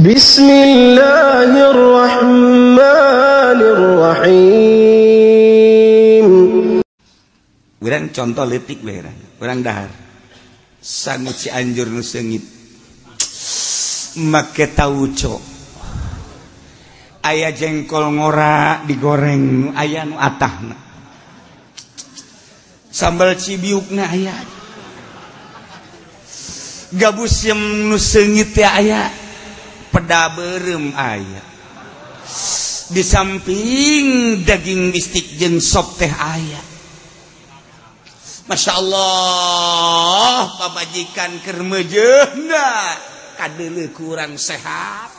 Bismillahirrahmanirrahim. Urang contoh leutik bae urang dahar. Sangu Cianjur nu seungit. Make tauco. Aya jengkol ngora digoreng, aya nu atahna. Sambal cibiukna aya. Gabus yang nu seungit teh aya. Peda beureum aya. Di samping daging bistik jeung sop teh aya. Masya Allah, pamajikan keur meujeuna kadeuleu kurang sehat.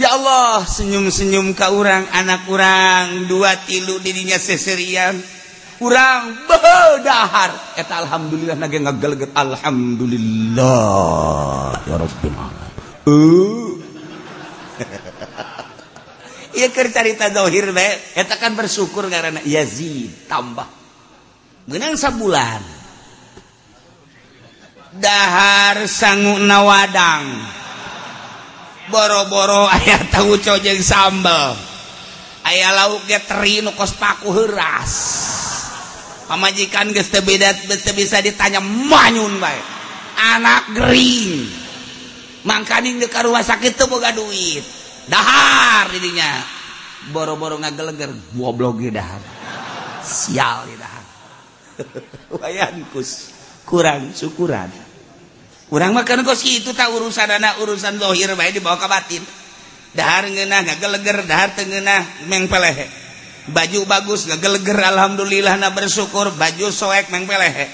Ya Allah, senyum-senyum ka urang, anak urang dua tilu didinya seserian. Urang bedahar eta alhamdulillah nage ngageleget alhamdulillah ya rabbil alamin. Ieu keur carita zahir bae eta kan bersyukur karena yazid tambah. Meunang sabulan. Dahar sanguna wadang. Boro-boro aya tauco jeung sambel. Aya lauk ge teri nu kos paku heuras. Pamajikan geus teu beda teu bisa ditanya manyun bae. Anak gering. Mangkaning deuk ka rumah sakit teu boga duit. Dahar didinya. Boro-boro ngageleger goblok ge dahar. Sial ge dahar. Wayan kus kurang syukuran. Urang mah kan kos kitu tah urusanana urusan zahir bae dibawa ka batin. Dahar ngeunah ngageleger, dahar teu ngeunah mengpelehe. Baju bagus ngageleger alhamdulillah na bersyukur, baju soek mengpelehe.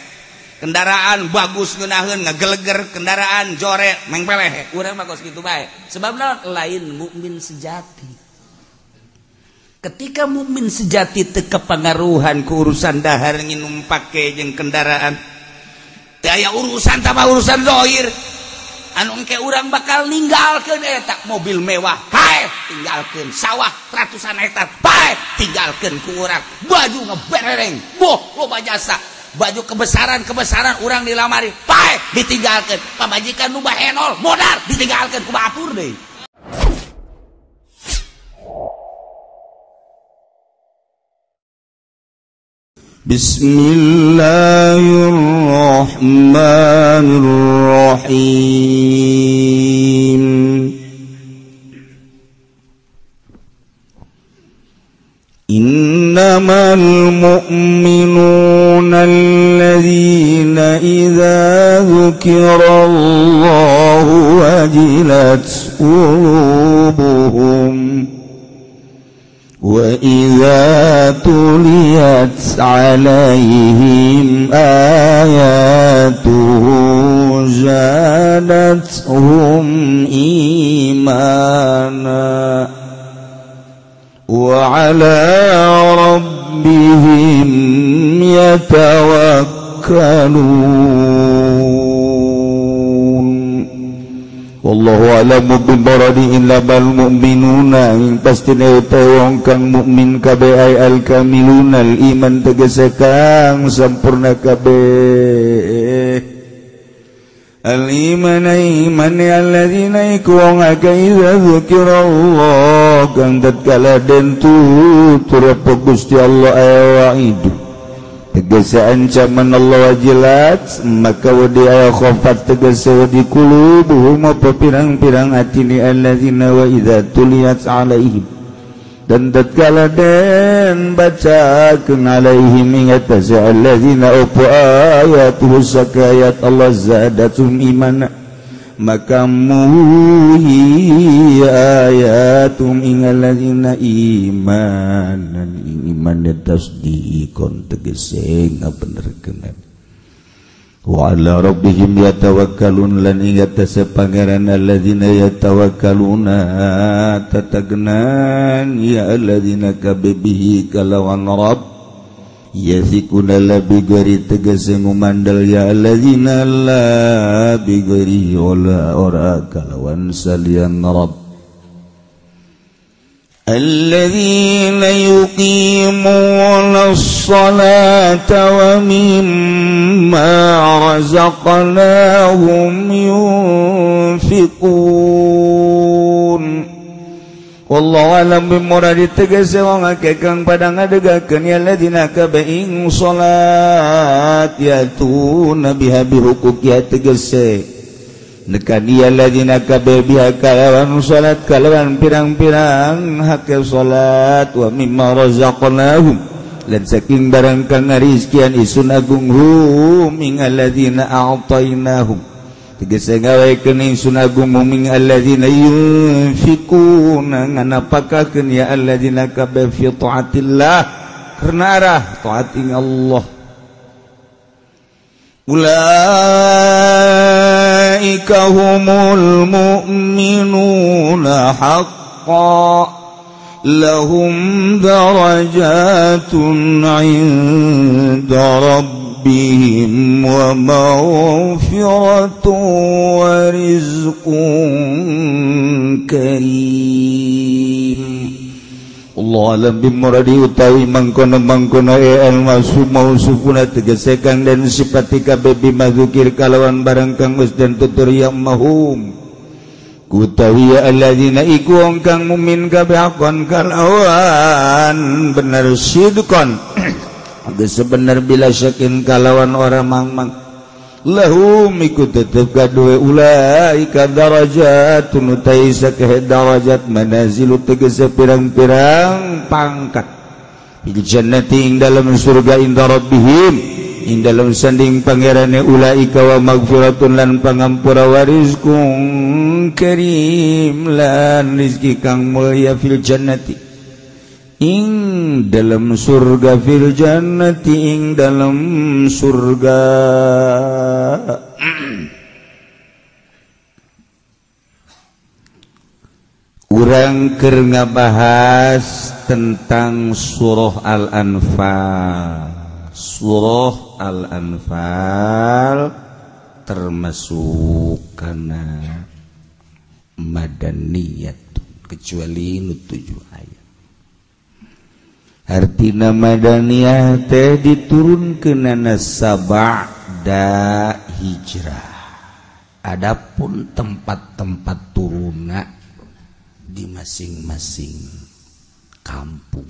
Kendaraan bagus ngeunaheun ngageleger, kendaraan jore mengpelehe. Urang mah kos kitu bae. Sebabna lain mukmin sejati. Ketika mukmin sejati teu kepengaruhan ku urusan dahar nginum pake jeung kendaraan. Teu aya urusan tambah urusan zahir. Anu engke urang bakal ninggalkeun eta mobil mewah paeh tinggalkeun sawah ratusan hektar paeh tinggalkeun ku urang baju ngeberereng boh loba jasa baju kebesaran-kebesaran urang dilamari paeh ditinggalkeun pamajikan nu bahenol modar ditinggalkeun ku batur deui. Bismillahirrahmanirrahim. Innamal mu'minuna alladzina idza dzukirallahu wajilat qulubuhum wa idza tuliyat alaihim ayatuhu zadatuhum imana wa ala rabbihim yatawakkalun. Wallahu a'lamu bibaradi innamal mu'minuna ing pastine utawa wong kang mukmin kabeh ay al-kamiluna al-iman tegese kang sampurna kabeh. Al-iman iman alladzina iku wong akeh idza dzukirallah kang tatkala den tutur apa Gusti Allah wa'idu tegese ancaman Allah wajilat maka wadi aya khafat tegese wadi qulubuhum apa pirang-pirang atine alladzina wa idza tuliyat alaihim dan tatkala den bacakeun alaihim ing atase alladzina apa ayatuhu sakayat Allah zadatum imana maka muhi ayatum ing alladzina imanan iman tasdiqon tegese ngabenerkeun wa ala rabbihim yatawakkalun lan ing atase pangeran alladzina yatawakkaluna tatagnan ya alladzina kabihi kalawan rabb yasikuna la bigari tegese ngumandal ya alladzina la bigari wala ora kalawan salian rabb alladzina yuqimuna as-salata wa mimma razaqnahum yunfiqun. yunfiqun. Wallahu alam bimuradi tegese wong akeh kang padha ngadegakeun ya ladina kabeh ing salat yatuna biha bihuquqiha tegese nekan ya ladina kabeh biha kalawan salat kalawan pirang-pirang hak salat wa mimma razaqnahum lan saking barang kang ngarizkian isun agung hum ing alladzina a'tainahum tegese gawekeun ingsun agung ming alladzina yunfikuna nganapakakeun ya alladzina kabeh fi taatillah karena arah taat ing Allah. Ulaika humul mu'minuna haqqan lahum darajatun 'inda rabbihim wa maghfiratun wa rizqun karim. Allah alam bimuradi utawi mangkono-mangkono al mausufuna tegese kang den sifati kabeh bimadzukir kalawan barang kang wis den tutur ya mahum kutawi alladzina iku wong kang mukmin kabeh akon kalawan bener sidqon sebenar bila syakin kalawan orang mangmang lahum iku tetep kaduwe ulaika darajatun utai sakeh darajat manazilu tegese pirang-pirang pangkat fil jannati ing dalam surga inda rabbihim ing dalam sanding pangerane ulaika wa magfiratun lan pangampura wa rizqun karim lan rizki kang mulya fil jannati ing dalam surga fil jannati ing dalam surga. Urang keur ngabahas tentang surah Al-Anfal. Surah Al-Anfal termasuk kana madaniyah kecuali nu 7 ayat. Artina madaniyah teh diturunkeunana sabada hijrah. Adapun tempat-tempat turunna di masing-masing kampung,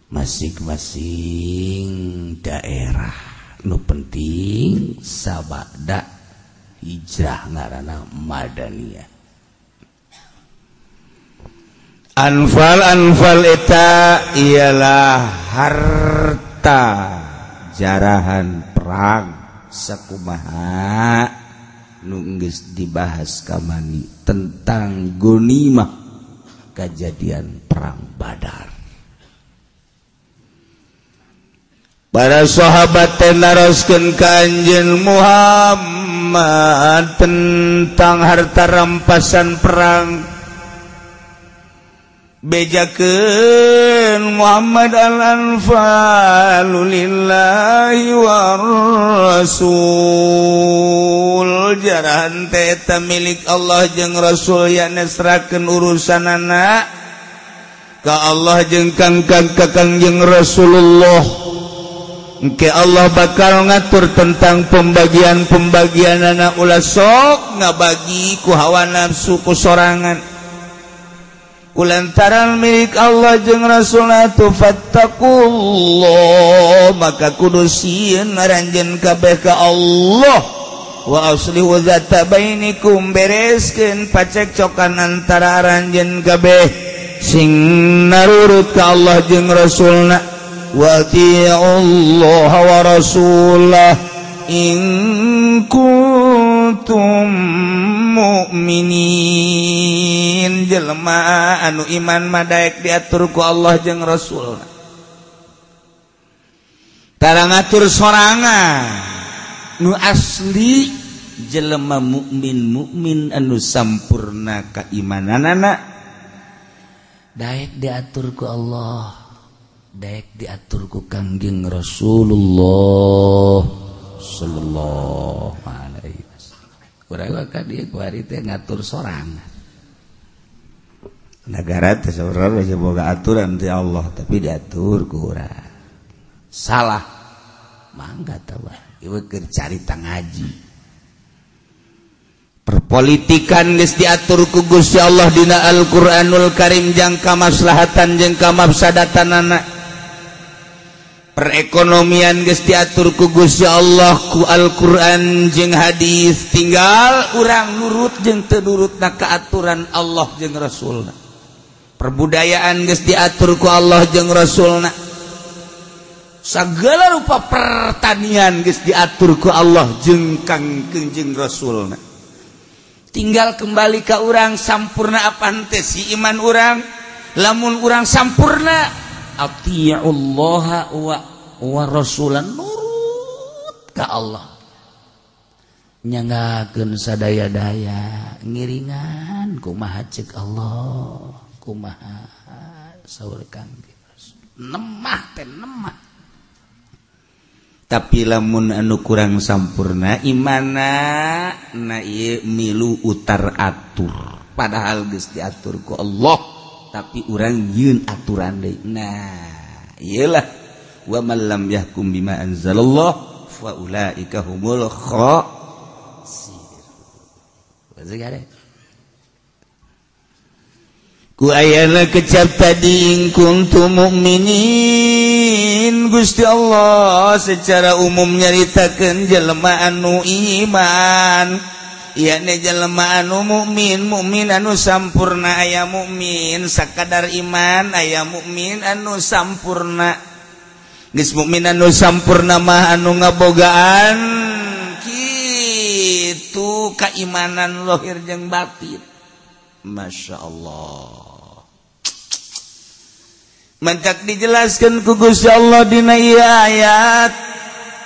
masing-masing daerah. Nu penting sabada hijrah ngaranna madaniyah. Anfal anfal eta ialah harta jarahan perang sakumaha nu geus dibahas kamari tentang gonimah kejadian perang Badar. Para sahabat teh naroskeun ka Anjeun Muhammad tentang harta rampasan perang. Bejakeun Muhammad al-anfalu lillahi war rasul. Jarahan teh eta milik Allah jeung Rasul ya nesrakeun urusanana ka Allah jeung kang Kangjeng Rasulullah. Engke Allah bakal ngatur tentang pembagian-pembagianana ulah sok ngabagi ku hawa nafsu ku sorangan. Kulantaran milik Allah jeung Rasulna tu fattaqullah maka kudu sieun ngaranjeun kabeh ka Allah wa aslihu zata bainikum bereskeun pacekcokan antara aranjeun kabeh sing narurut ka Allah jeung Rasulna wa atiullaha wa rasulah in kuntum mukminin. Jelema anu iman madaek diatur ku Allah jeung Rasulna. Tara ngatur sorangan nu asli jelema mukmin mukmin anu sampurna keimananana daek diatur ku Allah, daek diatur ku Kangjeng Rasulullah sallallahu alaihi wasallam. Urang ka dieu kuari teh ngatur sorangan. Negara teh saurang geus boga aturan ti Allah tapi diatur ku urang. Salah. Mangga tah ieu keur carita ngaji. Politikan geus diatur ku Gusti Allah dina Al-Qur'anul Karim jangka maslahatan jeung kamafsadatanana. Perekonomian geus diatur ku Gusti Allah ku Al-Qur'an jeung hadis, tinggal urang nurut jeung teu nurutna ka aturan Allah jeung Rasulna. Perbudayaan geus diatur ku Allah jeung Rasulna. Segala rupa pertanian geus diatur ku Allah jeung Kang jeung Rasulna. Tinggal kembali ke urang sampurna apa henteu si iman urang. Lamun urang sampurna atiullaha wa rasulan, nurut ka Allah, nyanggakeun sadaya-daya ngiringan kumaha ceuk Allah, kumaha saur Kangjeng Rasul, nemah teh nemah. Tapi lamun anu kurang sampurna imana, na ieu milu utar atur, padahal geus diatur ku Allah, tapi urang yeun aturan deui. Nah, iyalah wa man lam yahkum bima anzalallah fa ulaika humul khasirun. Ku ayana kecap tadi in kuntum mukminin, Gusti Allah secara umum nyaritakeun jelema anu iman, yakni jelema anu mukmin, mukmin anu sampurna. Aya mukmin sakadar iman, aya mukmin anu sampurna. Geus mukmin anu sampurna mah anu ngabogaan kitu keimanan lahir jeung batin. Masya Allah. Mentak dijelaskan ku Gusti Allah dina ieu ayat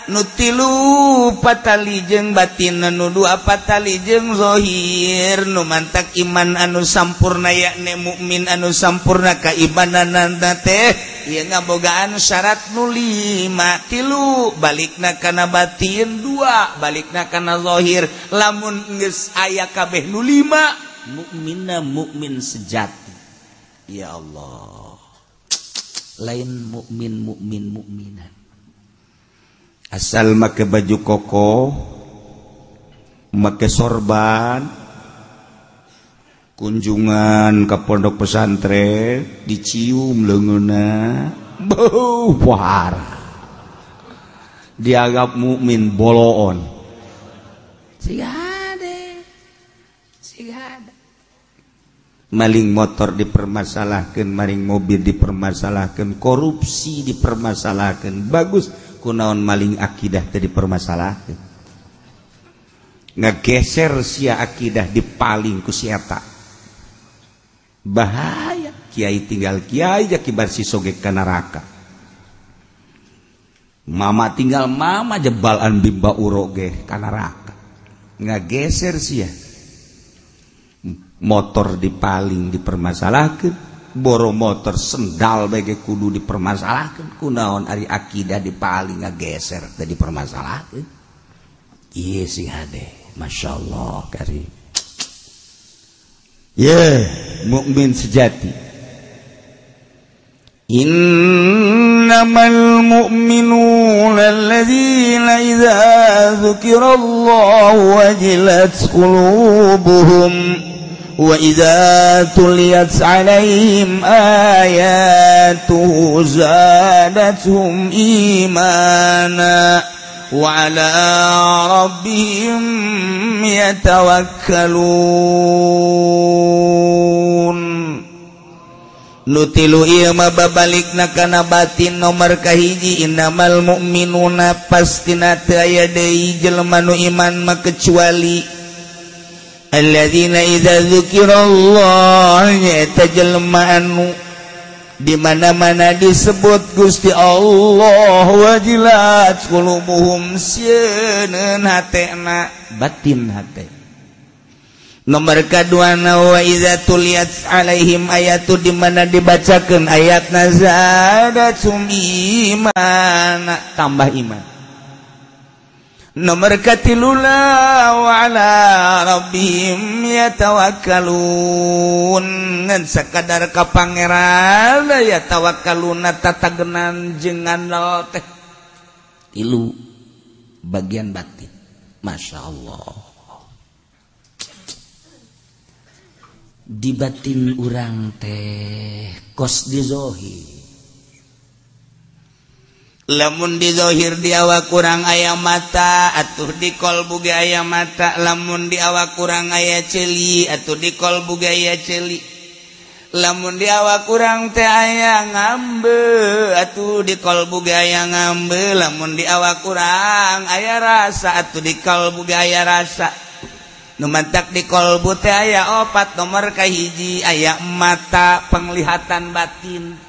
nu tilu patali jeung batin, nu dua patali jeung zahir. Nu mantak iman anu sampurna yakni mukmin anu sampurna kaimananna teh ieu ngabogaan syarat nu lima, tilu balikna kana batin, dua balikna kana zahir. Lamun geus aya kabeh nu lima, mukminna mukmin sejati. Ya Allah, lain mukmin mukmin mukminan asal make baju koko, make sorban, kunjungan ke pondok pesantren dicium leungeunna, beuh wahara, dianggap mukmin boloon. Siga hade, siga hade. Maling motor dipermasalahkan, maling mobil dipermasalahkan, korupsi dipermasalahkan. Bagus kunaon maling akidah teh dipermasalahkan. Ngegeser sia akidah dipaling ku si eta. Bahaya, kiai tinggal kiai jakibar si soge ka neraka. Mama tinggal mama jebalan bimba uro ge ka neraka. Ngegeser sia. Motor dipaling dipermasalahkan, boro motor sendal bege kudu dipermasalahkan. Kunaon ari akidah dipaling ngageser teh dipermasalahkan. Ieu sing hade, Masya Allah kari. Ye, mukmin sejati. Innamal mu'minuna alladzina idza dzukirallahu wajilat qulubuhum wa idza tuliyat 'alaihim ayatuhu zadatuhum imana wa 'ala rabbihim yatawakkalun. Nutilu ieu mah babalikna kana batin nomor kahiji, innamal mu'minuna pastina teu aya deui jelema nu iman mah kecuali alladzina idza dzukirallah, nyaeta jelema anu di mana-mana disebut Gusti Allah wajilat qulubuhum, sieun hatena, batin hate. Nomor kaduana wa idza tuliyat alaihim ayatu, di mana dibacakeun ayatna zadatum imana, tambah iman. Nomor katilula wa ala rabbihim yatawakkalun, ngan sakadar ka pangeran yatawakkaluna tatagenan jeung ngandel teh. Tilu bagian batin. Masya Allah. Di batin urang teh kos di zohir. Lamun di zohir di awak kurang aya mata atuh di kolbu ge aya mata, lamun di awak kurang aya ceuli atuh di kolbu ge aya ceuli, lamun di awak kurang teh aya ngambe atuh di kolbu ge aya ngambe, lamun di awak kurang aya rasa atuh di kolbu ge aya rasa. Nu mantak di kolbu teh aya opat, nomor kahiji aya mata penglihatan batin.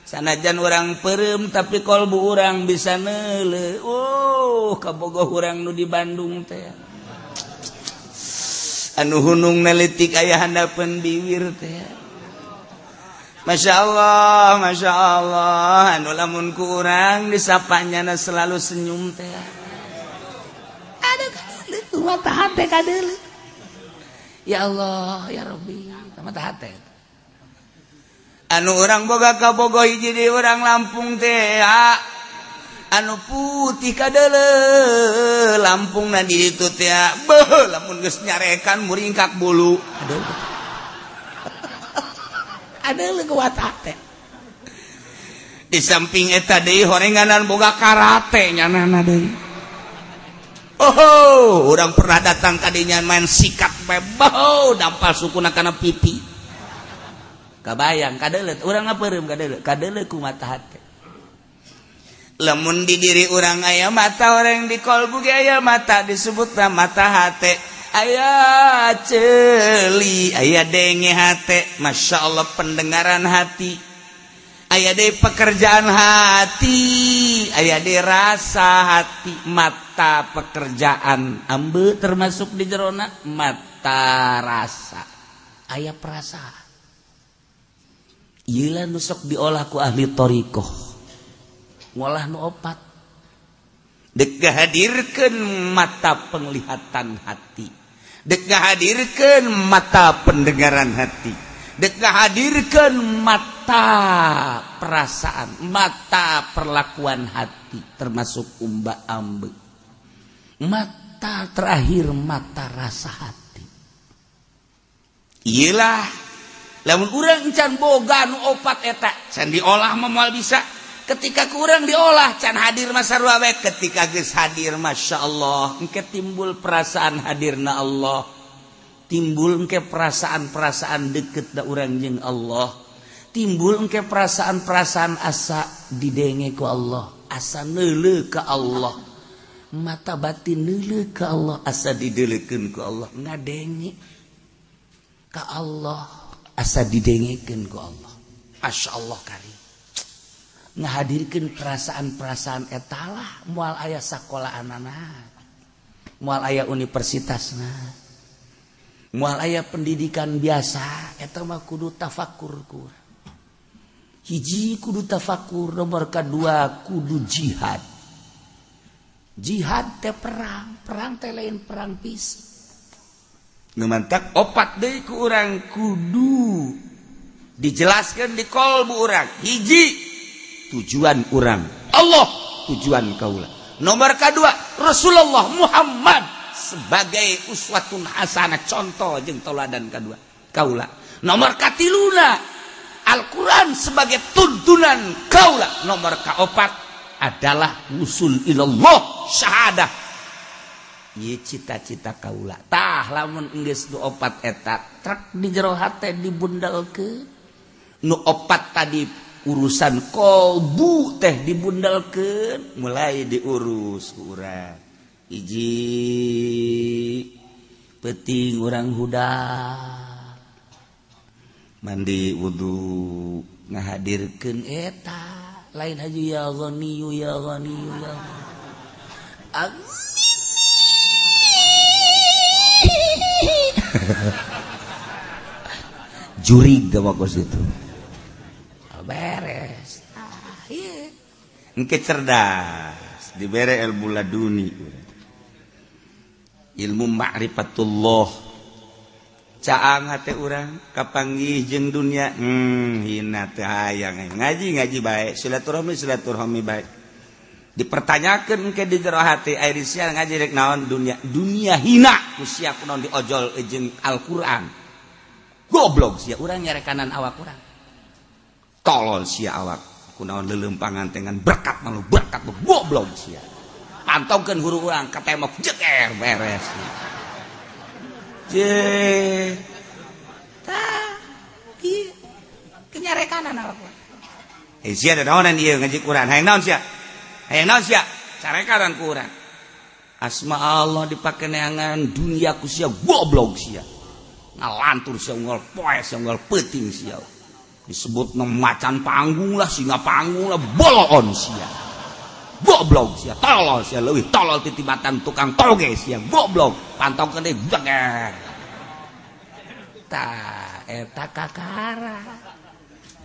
Sanajan urang peureum tapi kolbu urang bisa neuleuh. Oh, kabogoh urang nu di Bandung teh. Anu hunung nalitik aya handapeun biwir teh. Masya Allah, Masya Allah. Anu lamun ku urang disapanya na selalu senyum teh. Aduh, kadeuleuh mata hate kadeuleuh. Ya Allah, ya Rabbi, mata hate. Anu urang boga kabogoh hiji di urang Lampung teh anu putih kadeuleuh Lampung na di ditu teh beuh lamun geus nyarekan muringkak bulu. Aduh. Aduh kuat hate. Di samping eta deui horenganan boga karate nyanana deui. Oh, urang pernah datang ka dinya main sikat bae beuh dampal sukuna kana pipi. Kabayang kadeuleuh urang ngapeureum kadeuleuh kadeuleuh ku mata hate. Lamun di diri urang aya mata, orang di kolbu ge aya mata, disebutna mata hate. Aya ceuli, aya denge hate, Masya Allah pendengaran hati. Aya deui pekerjaan hati, aya deui rasa hati, mata pekerjaan ambe termasuk di jerona mata rasa. Aya perasaan. Ieu nu sok diolah ku ahli thariqah. Ngolah nu opat. Dek ngahadirkeun mata penglihatan hati. Dek ngahadirkeun mata pendengaran hati. Dek ngahadirkeun mata perasaan, mata perlakuan hati termasuk umba ambe. Mata terakhir mata rasa hati. Iyalah lamun urang can boga nu opat eta can diolah mah moal bisa. Ketika kurang diolah can hadir mah sarua we. Ketika geus hadir Masya Allah engke timbul perasaan hadirna Allah, timbul engke perasaan-perasaan deket da urang jeung Allah, timbul engke perasaan-perasaan asa didenge ku Allah, asa neuleuh ka Allah, mata batin neuleuh ka Allah, asa dideulekeun ku Allah, ngadenge ka Allah, asa didengekeun ku Allah. Masya Allah kari ngahadirkeun perasaan-perasaan etalah moal aya sakolahanana, moal aya universitasna, moal aya pendidikan biasa. Eta mah kudu tafakur ku. Hiji kudu tafakur, nomor kadua kudu jihad. Jihad teh perang, perang teh lain perang fisik. Nu mantak opat deui ku urang kudu dijelaskeun di kolbu urang. Hiji tujuan urang Allah, tujuan kaula. Nomor kadua Rasulullah Muhammad sebagai uswatun hasanah, contoh jeung toladan kadua kaula. Nomor katiluna Al-Quran sebagai tuntunan kaula. Nomor kaopat adalah usul ilallah syahadah. Ieu cita-cita kaula. Tah lamun geus nu opat eta trek di jero hate dibundalkeun. Nu opat tadi urusan kolbu teh dibundalkeun, mulai diurus ku urang. Hiji peuting urang hudang mandi wudu ngahadirkeun eta lain haji ya ghaniyu ya ghaniyu ya jurig gak kos itu beres. Iya engke cerdas dibere ilmu laduni, ilmu ma'rifatullah. Caang hate urang kapanggih jeung dunia, hina teh hayang ngaji ngaji bae, silaturahmi silaturahmi bae. Dipertanyakeun ke di jero hati ai sia ngaji rek naon dunia, dunia hina ku sia kunaon diojol jeung Al-Qur'an. Goblok sia, urang nyarekanan awak urang. Tolol sia awak. Kunaon leuleumpangan dengan berkat malu berkat goblok sia. Pantongkeun huru urang ka tembok jeger beres. Je. Tah, ieu kenyarekanan awak urang. Eh sia da naonan ieu ngaji Quran? Hayang naon sia? Hayang naon sia? Carekanan ku urang. Asma Allah dipake neangan dunia ku sia goblok sia. Ngalantur sia unggal poe sia unggal peuting sia. Disebut macan panggung lah, singa panggung lah, boloon sia. Goblok sia, tolol sia, leuwih tolol titibatan tukang toge sia, goblok. Pantongkeun deui jeger. Tah eta kakara.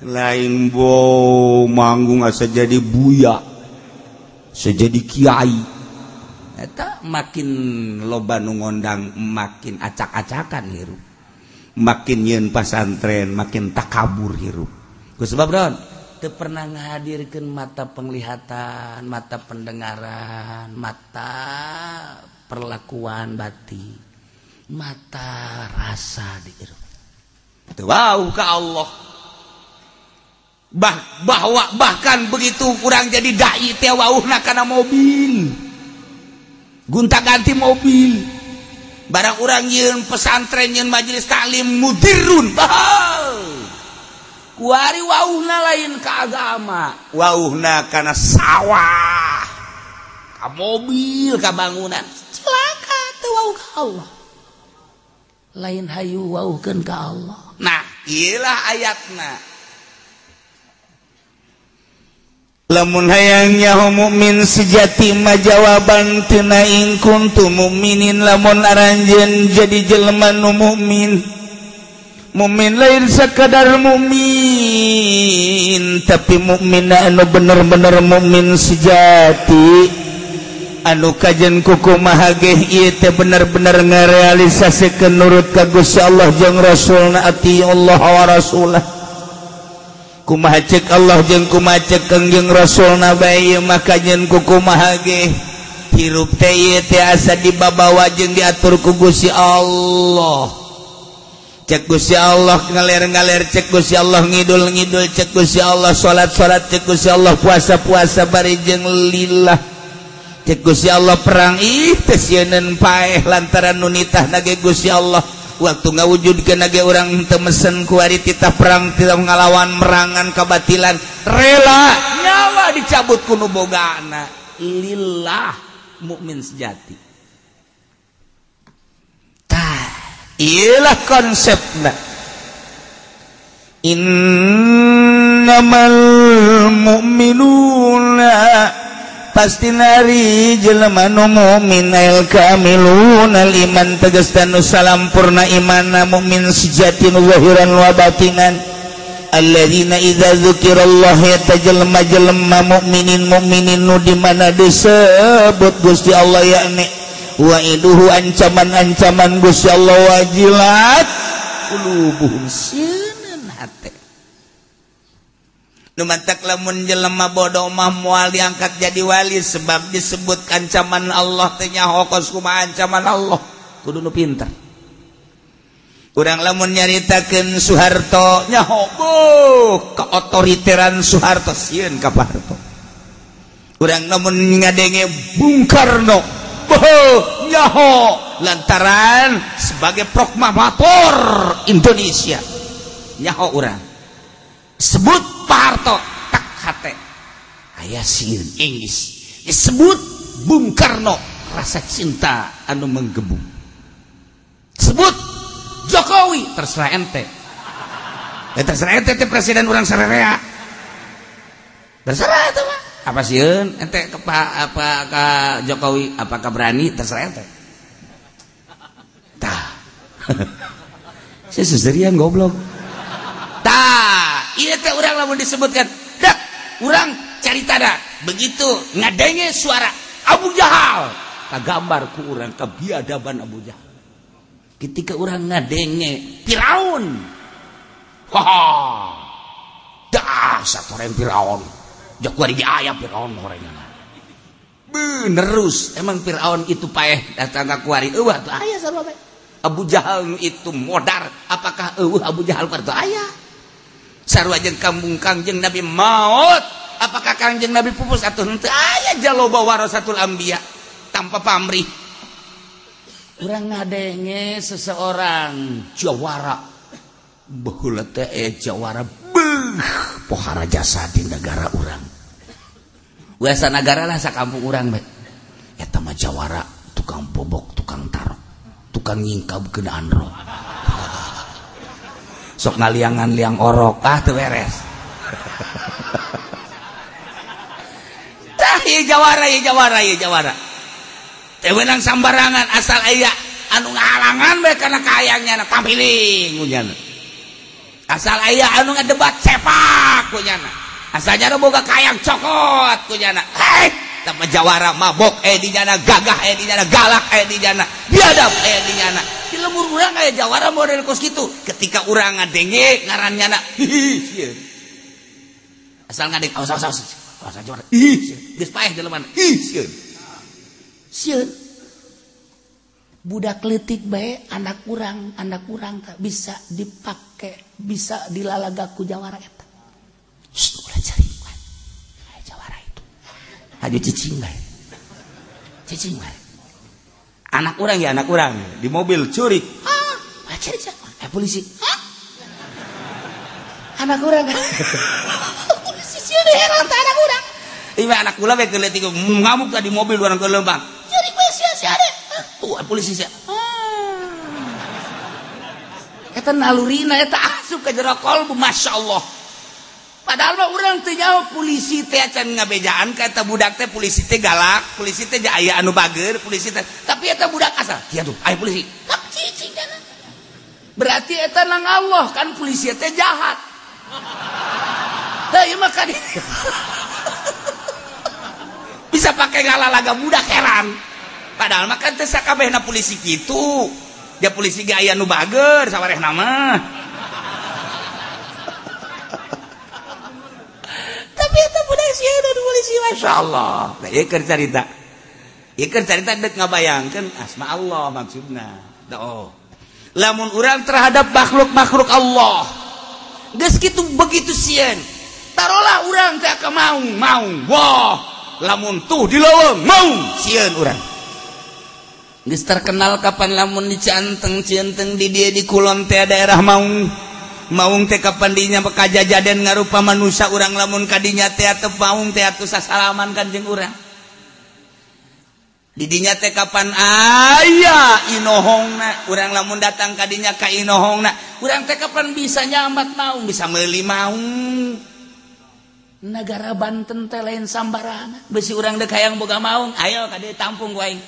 Lain bo manggung asa jadi buya, asa jadi kiai. Eta makin loba nu ngondang makin acak-acakan hirup. Makin nyeun pasantren makin takabur hirup. Ku sebab naon? Teu pernah ngahadirkeun mata penglihatan, mata pendengaran, mata perlakuan batin, mata rasa di hirup. Teu wau ka Allah. Bahwa bahkan begitu kurang jadi dai teh wauhna kana mobil. Gonta-ganti mobil. Barang urang nyeun pesantren nyeun majelis taklim mudirun. Kuari wauhna lain ka agama, wauhna kana sawah, ka mobil, ka bangunan. Celaka teu wauh ka Allah. Lain hayu wauhkeun ka Allah. Nah, ieulah ayatna. Lamun hayang nyaho mukmin sejati mah jawaban tina in kuntum mukminin, lamun aranjeun jadi jelema nu mukmin. Mukmin lain sakadar mukmin, tapi mukmin anu bener-bener mukmin sejati, anu kajen kukumaha ge ieu teh bener-bener ngarealisasikeun nurut ka Gusti Allah jeung Rasulna, ati Allah wa Rasulah. Kumaha cek Allah jeung kumaha cek Kangjeng Rasulna bae mah kajen kukumaha ge hirup teh ieu teh asa dibabawa jeung diatur ku Gusti Allah. Cek Gusti Allah ngaler-ngaler, cek Gusti Allah ngidul-ngidul, cek Gusti Allah salat-salat, cek Gusti Allah puasa-puasa bari jeung lillah. Cek Gusti Allah perang ih teh sieun paeh lantaran nu nitahna ge Gusti Allah. Waktu ngawujudkeun ge urang teu mesen kuari titah perang titah ngalawan merangan kabatilan, rela nyawa dicabut ku nu bogana. Lillah mukmin sejati. Tah, ieulah konsepna. Innamal mu'minuna pasti nari jelema nu mukmin al kamiluna iman tegas nu salampurna imanna mukmin sejati nu zahiran wa batinan alladzina idza dzukirallah yatajallama jelema mukminin mukminin nu di mana disebut Gusti Allah yakni wa iduhu ancaman-ancaman Gusti Allah wajilat qulubuhum sieun hate. Nu mantak lamun jelema bodoh mah moal diangkat jadi wali sebab disebut ancaman Allah teh nyaho kos kumaha ancaman Allah, kudu nu pinter. Urang lamun nyaritakeun Soeharto nyaho beuh keotoriteran Soeharto sieun ka Pak Harto. Urang lamun ngadenge Bung Karno beuh nyaho lantaran sebagai proklamator Indonesia nyaho urang. Sebut Pak Harto tak hate aya sieun Inggris. Disebut Bung Karno rasa cinta anu menggebu. Sebut Jokowi terserah ente. Ya terserah ente teh presiden urang sarerea. Terserah eta mah. Apa sieun ente ke Pak apa ka Jokowi apakah berani terserah ente. Tah. Saya seserian goblok. Tah, ieu teh urang lamun disebutkan, dak urang carita da begitu ngadenge suara Abu Jahal, kagambar ku urang kebiadaban Abu Jahal. Ketika urang ngadenge Firaun, wah, dahsyat orang Firaun. Jak kuari ge aya Firaun orangnya. Benerus, emang Firaun itu paeh datang ka kuari, eueuh atuh aya sarua bae. Abu Jahal nu itu modar, apakah eueuh Abu Jahal parto aya? Sarua jeung kampung Kangjeng Nabi maot, apakah Kangjeng Nabi pupus atuh henteu aya jaloba warasatul anbiya tanpa pamrih. Urang ngadenge seseorang jawara baheula teh jawara beuh pohara jasa di negara urang. Biasa negara lah sakampung urang bae. Eta mah jawara tukang bobok, tukang tarok, tukang nyingkab kenaan roh. Sok ngaliangan liang orok, ah teu beres. Tah ieu jawara, ieu jawara, ieu jawara. Teu meunang sambarangan asal aya anu ngahalangan bae kana kaayangnya na tampiling kunyana. Asal aya anu ngadebat sepak kunyana. Asalnya nu boga kayang cokot kunyana. Hei, tah jawara mabok di nyana, gagah di nyana, galak di nyana, biadab di nyana. Di lemur urang aya jawara model kos kitu. Ketika urang ngadenge ngaran nyana, hihi sieun. Asal ngadeng awas awas awas. Awas jawara. Ih, geus paeh jelema. Ih, sieun. Sieun. Budak leutik bae anak urang tak bisa dipake, bisa dilalaga ku jawara eta. Shh, ulah cari bae. Aya jawara itu. Hayu cicing bae. Cicing bae. Anak urang ya anak urang di mobil curi. Ah, cari cari. Polisi. Hah? Anak urang. Polisi sieun heran teh anak urang. Ieu anak kula bae keur leutik ngamuk tadi mobil urang ke lembang. Curi bae sia sia deh. Tuh polisi sia. Eta nalurina eta asup ka jero kolbu masyaallah. Padahal mah urang teu nyaho polisi teh acan ngabejaan ka eta budak teh polisi teh galak, polisi teh aya anu bager, polisi teh. Tapi eta budak asal, kieu tuh, aya polisi. Tap cicing kana. Berarti eta nang Allah kan polisi teh jahat. Tah ieu mah kan bisa pakai ngalalaga budak heran. Padahal mah kan teh sakabehna polisi kitu. Dia polisi ge aya nu bager sawarehna mah. Tapi eta budak sieun anu polisi masyaallah. Nah ieu keur carita. Ieu keur carita deuk ngabayangkeun asma Allah maksudna. Oh. Lamun urang terhadap makhluk-makhluk Allah geus kitu begitu sieun. Tarolah urang teh ka maung, maung. Wah, lamun tuh di leuweung maung sieun urang. Geus terkenal kapan lamun di Cianteng-Cianteng di dieu di kulon teh daerah maung. Maung teh kapan dinya kajajaden ngarupa manusia urang lamun kadinya teh ateu maung teh atuh sasalaman kanjeng urang. Di dinya teh kapan aya inohongna urang lamun datang kadinya ka inohongna urang teh kapan bisa nyambat maung, bisa meuli maung. Negara Banten teh lain sambarangan. Besi urang deuk hayang boga maung, ayo ka dieu tampung ku aing.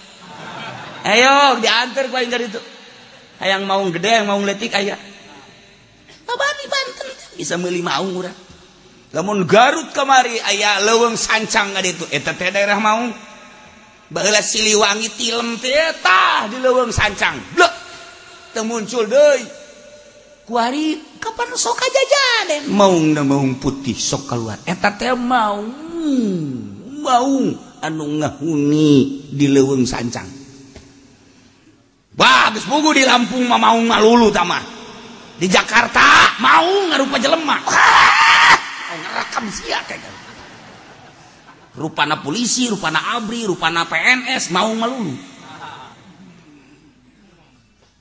Ayo diantar ku aing ka ditu. Hayang maung gede, hayang maung leutik aya. Abadi Banten bisa meuli maung urang. Lamun Garut kamari aya leuweung sancang ka ditu, eta teh daerah maung. Baheula Siliwangi tilem teh tah di leuweung sancang. Blek teu muncul deui. Kuari kapan sok kajajaden maung na maung putih sok keluar. Eta teh maung maung anu ngahuni di leuweung sancang. Wah, geus puguh di Lampung mah maung malulu tah mah. Di Jakarta maung ngarupa jelema. Wah, ngerekam sia kayak gitu. Rupana polisi, rupana ABRI, rupana PNS, maung malulu.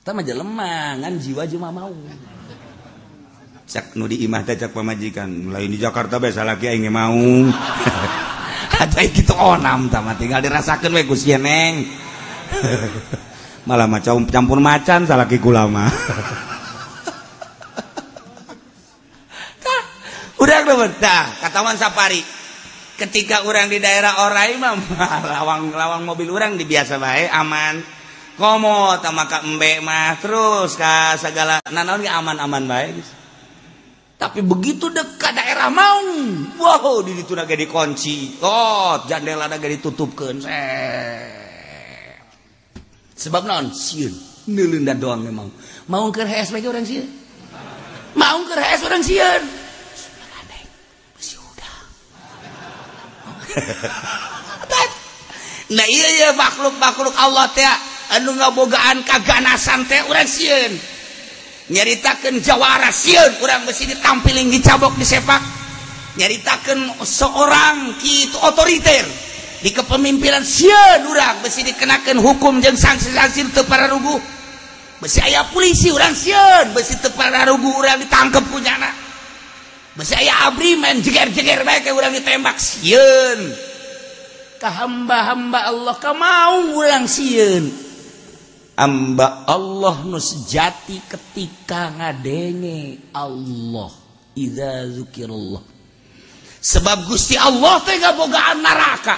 Tah mah jelema ngan jiwa jeung maung. Cak nu di imah teh cak pamajikan, lain di Jakarta bae salaki aing maung. Atuh kitu onam tah mah tinggal dirasakeun we ku si Neng. Malah macam campur macan salaki kula mah. Tah, urang leuweut tah kataman safari. Ketika urang di daerah orai mah lawang-lawang mobil urang di biasa bae aman. Komo tah maka embe mah terus ka sagala nanaon ge aman-aman bae geus. Tapi begitu dekat daerah maung, wow di ditu ge dikunci. Oh, jandela ge ditutupkeun. Sebab naon? Sieun. Neuleun doang memang. Maung keur HS bae urang sieun. Maung keur HS urang sieun. Besi udang. Nah iya iya makhluk-makhluk Allah teh anu ngabogaan kaganasan teh urang sieun. Nyaritakeun jawara sieun urang besi ditampiling dicabok disepak. Nyaritakeun seorang kitu otoriter di kepemimpinan sieun urang besi dikenakeun hukum jeung sanksi-sanksi teu pararuguh. Besi aya polisi urang sieun besi teu pararuguh urang ditangkep ku nyana. Besi aya abri main jeger-jeger bae ke urang ditembak sieun. Ka hamba-hamba Allah ka mau urang sieun. Hamba Allah nu sejati ketika ngadenge Allah idza zukirallah. Sebab Gusti Allah teh ngabogaan neraka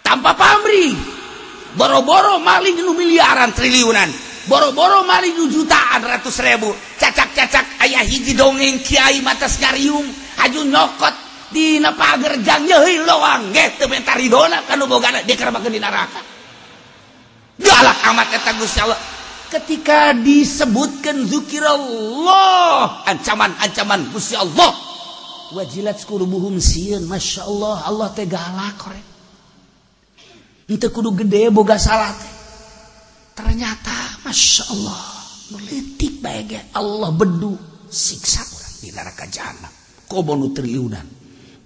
tanpa pamrih. Boro-boro maling nu miliaran triliunan, boro-boro maling nu jutaan ratus ribu, cacak-cacak aya hiji dongeng kiai matas ngariung haju nyokot dina pager jang nyeuhi loang ge teu menta ridona ka nu bogana dikerebakeun di neraka. Galak amat eta Gusti Allah ketika disebutkan zikirallah, ancaman-ancaman Gusti Allah. Wajilat qulubuhum sieun, Masya Allah, Allah teh galak korek. Henteu kudu gede boga salah teh. Ternyata Masya Allah, nu leutik bae ge Allah bedu siksa urang di neraka jahanam. Komo nu triliunan,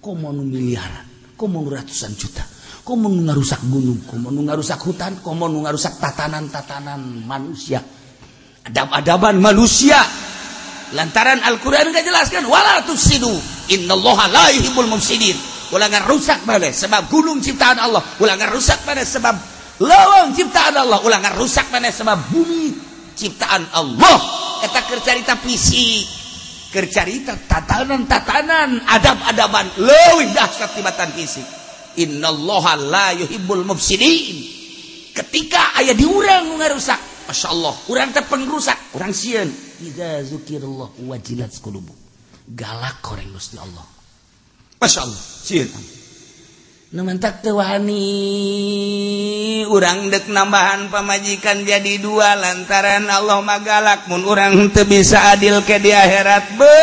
komo nu miliaran, komo nu ratusan juta, komo nu ngarusak gunung, komo nu ngarusak hutan, komo nu ngarusak tatanan-tatanan manusia, adab-adaban manusia. Lantaran Al-Qur'an enggak jelaskan wala tufsidu innallaha la yuhibbul mufsidin. Ulah ngarusak maneh sebab gunung ciptaan Allah, ulah ngarusak maneh sebab leuweung ciptaan Allah, ulah ngarusak maneh sebab bumi ciptaan Allah. Eta keur carita fisik, keur carita tatanan-tatanan, adab-adaban leuwih dahsyat tibatan fisik. Innallaha la yuhibbul mufsidin. Ketika aya di urang ngarusak, Masya Allah, urang teh pengrusak, urang sieun. Idza zukirallah wajilat qulubu. Galak koreng Gusti Allah. Masya Allah, sieun. Nu mentak teu wani urang dek nambahan pamajikan jadi dua lantaran Allah mah galak. Mun urang teu bisa adil ke di akhirat be,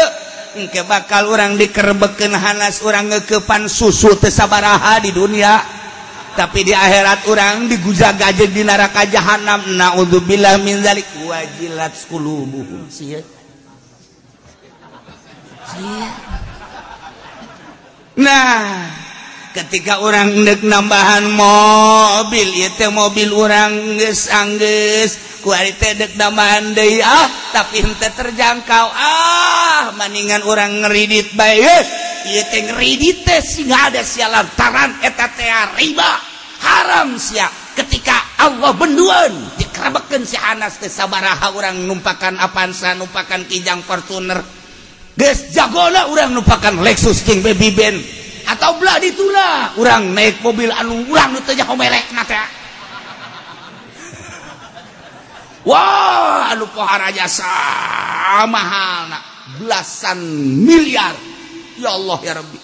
engke bakal urang dikerebekeun hanas, urang ngeukepan susu teu sabaraha di dunia. Tapi di akhirat urang digujag-gajeg di neraka jahanam. Naudzubillah min dzalik. Wajilat qulubuhum. Sieun. Sieun. Nah, ketika orang ndek nambahan mobil, ieu teh mobil urang geus anggeus, ku ari teh dek nambahan deui ah, tapi henteu terjangkau. Ah, maningan urang ngeridit bae. Ieu teh ngeridit teh sing ada sia lantaran eta teh riba haram sia. Ketika Allah benduan dikerebekeun si Anas teh sabaraha urang numpakan Avanza, numpakan Kijang Fortuner. Geus jagona urang numpakan Lexus jeung Baby Ben. Atau belah dituna urang naik mobil anu urang nu teu nyaho melekna teh. Wah, anu pohara jasa mahalna belasan miliar. Ya Allah ya Rabbi.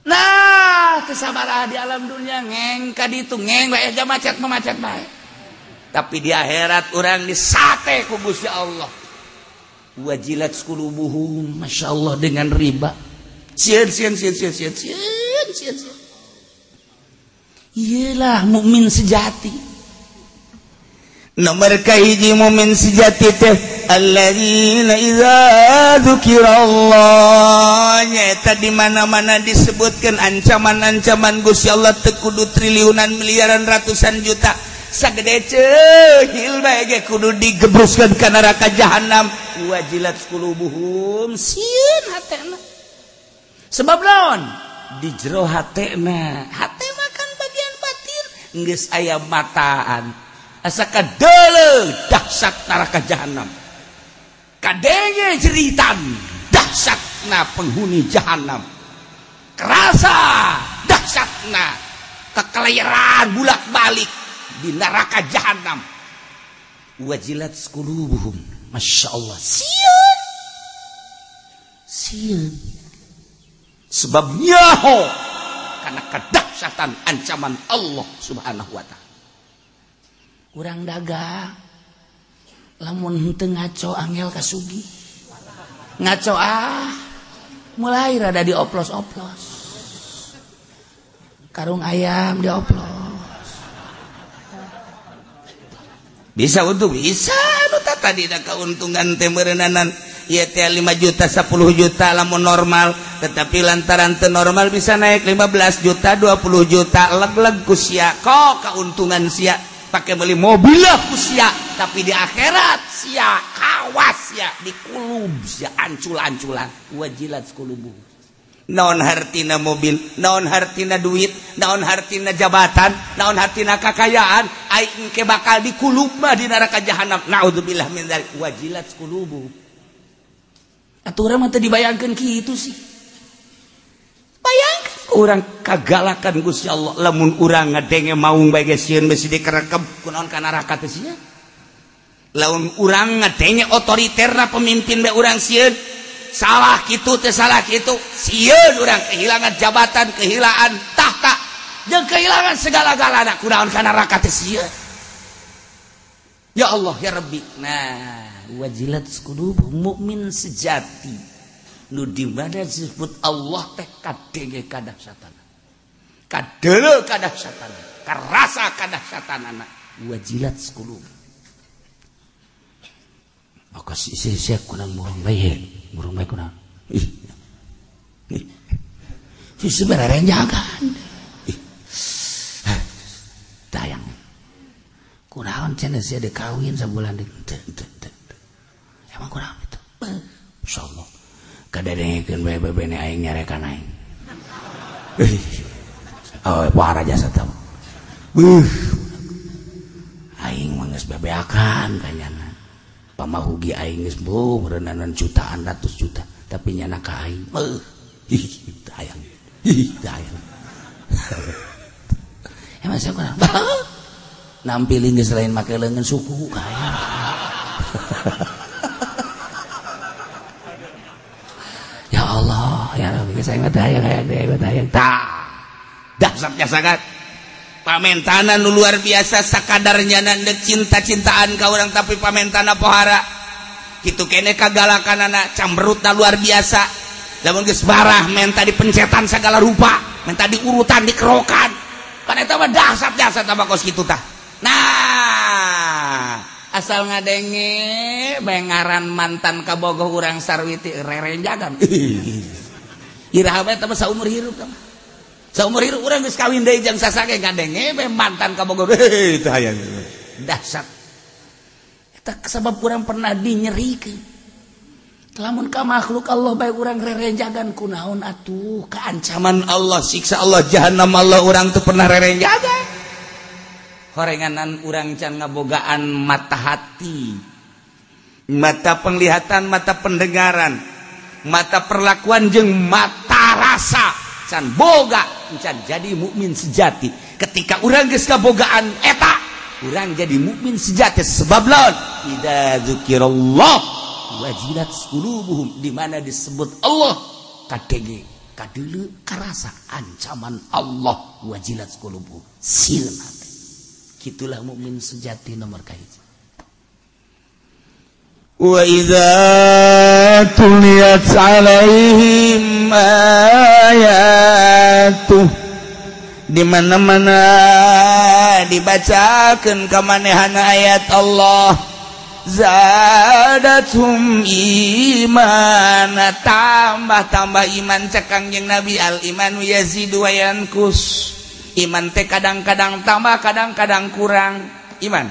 Nah, kesabaraha di alam dunia ngeng ka ditu ngeng bae aja macet macet bae. Tapi di akhirat urang disate ku Gusti Allah. Wajilat qulubuhum, Masya Allah dengan riba. Sieun sieun sieun sieun sieun sieun sieun. Iyalah mukmin sejati. Nomor kahiji mukmin sejati teh alladzina idza dzukirallah, nyaeta di mana-mana disebutkeun ancaman-ancaman Gusti Allah teu kudu triliunan miliaran ratusan juta sagede ceuhil bae ge kudu digebruskeun ka neraka jahanam. Wajilat qulubuhum, sieun hatena. Sebab naon? Di jero hatena, hate mah kan bagian batin geus aya mataan. Asa kadeuleu dahsyat neraka jahanam. Kadenge jeritan dahsyatna penghuni jahanam. Kerasa dahsyatna kekelayaran bulak-balik di neraka jahanam. Wajilat qulubuhum, Masya Allah. Sieun. Sieun. Sebab nyaho karena kedahsyatan ancaman Allah Subhanahu wa ta'ala. Urang dagang lamun henteu ngaco angel kasugi. Ngaco ah mulai rada dioplos-oplos. Karung ayam dioplos. Bisa untung bisa nu tadi da keuntungan teh meureunana ieu teh 5 juta 10 juta lamun normal, tetapi lantaran teu normal bisa naik 15 juta 20 juta leg-leg ku sia. Kok keuntungan sia pakai beli mobil lah ku sia, tapi di akhirat sia kawas sia dikulub sia ancul-anculan wajilat kulubu. Naon hartina mobil, naon hartina duit, naon hartina jabatan, naon hartina kakayaan, aing ke bakal dikulub mah di neraka jahanam. Naudzubillah min dzalik wajilat kulubu. Atuh urang mah teu dibayangkeun kitu sih. Bayangkeun urang kagalakan Gusti Allah lamun urang ngadenge maung bae ge sieun besi dikerekep kunaon ka neraka teh sia. Lamun urang ngadenge otoriterna pemimpin bae urang sieun. Salah kitu teh salah kitu, sieun urang kehilangan jabatan, kehilangan tahta, jeung kehilangan segala-galana kunaon ka neraka teh sieun. Ya Allah ya Rabbi. Nah, wajilat qulub mukmin sejati nu di mana disebut Allah teh kadenge kadahsyatana. Kadeuleu kadahsyatana, karasa kadahsyatanana, wajilat qulub. Maka sia-sia kurang murung bae, murung bae kurang. Ih. Ih. Si sebenarnya jagaan. Ih. Tayang. Kunaon cenah sia dikawin sabulan deui. Teu teu teu. Emang kunaon itu? Insyaallah. Kadengekeun bae bebene aing nyarekan aing. Ih. Oh, pohara jasa teh. Beuh. Aing mah geus bebeakan kanyana. Pamahugi aing geus beuh meureunan jutaan ratus juta tapi nyana ka aing beuh ih hayang ih hayang emang sia kurang nampilin geus lain make leungeun suku ka aing. Ya Allah ya Rabbi saya mah hayang hayang hayang tah dahsyat jasakat pamentanan luar biasa sakadarnya nandek cinta-cintaan ka urang tapi pamentana pohara kitu kene kagalakanana camberutna luar biasa lamun geus barah menta dipencetan segala rupa menta diurutan dikerokan kan eta mah dahsyat-dahsyat apa kos kitu tah. Nah asal ngadenge bae ngaran mantan kabogoh urang sarwiti rerenjagan iraha bae eta mah saumur hirup tah. Saumur hirup urang geus kawin deui jeung sasake ngadenge bae mantan kabogoh heuh teu hayang dahsyat eta sabab urang pernah dinyerikeun lamun ka makhluk Allah bae urang rerenjagan kunaon atuh keancaman Allah siksa Allah jahanam Allah urang teu pernah rerenjagan horenganan urang can ngabogaan mata hati mata penglihatan mata pendengaran mata perlakuan jeung mata rasa can boga can jadi mukmin sejati. Ketika urang geus kabogaan eta urang jadi mukmin sejati sebab laon idza dzukirallah wajilat qulubuhum di mana disebut Allah kadenge kadeuleu karasa ancaman Allah wajilat qulubuhum sieun hate. Kitulah mukmin sejati nomor kahiji. Wa idza tuliyat alaihim ayatuh di mana-mana dibacakeun ka manehana ayat Allah zadathum imana tambah-tambah iman cek Kangjeng Nabi al imanu yazidu wa yanqus iman teh kadang-kadang tambah kadang-kadang kurang iman.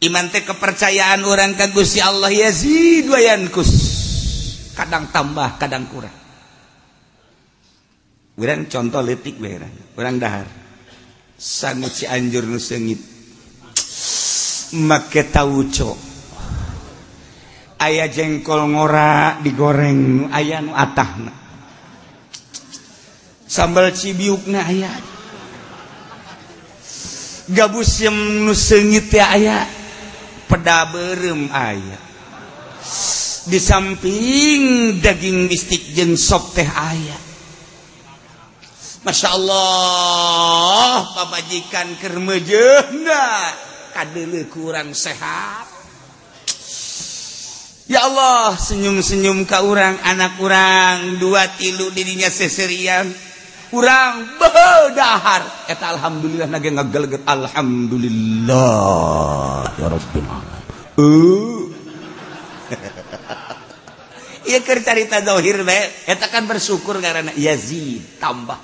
Iman teh kepercayaan orang ka Gusti Allah yazid wa yanqus kadang tambah kadang kurang. Urang contoh leutik bae urang dahar sangu Cianjur nu seungit make tauco aya jengkol ngora digoreng aya nu atahna sambal cibiukna aya gabus yang nu seungit teh aya peda beureum aya di samping daging bistik jeung sop teh aya. Masya Allah pamajikan keur meujeuhna kadeuleu kurang sehat. Ya Allah senyum-senyum ka urang anak urang 2 3 dirinya seserian Urang bedahar eta alhamdulillah nage ngageleger alhamdulillah ya rabbil alamin. Ieu keur carita zahir bae eta kan bersyukur karena yazid tambah.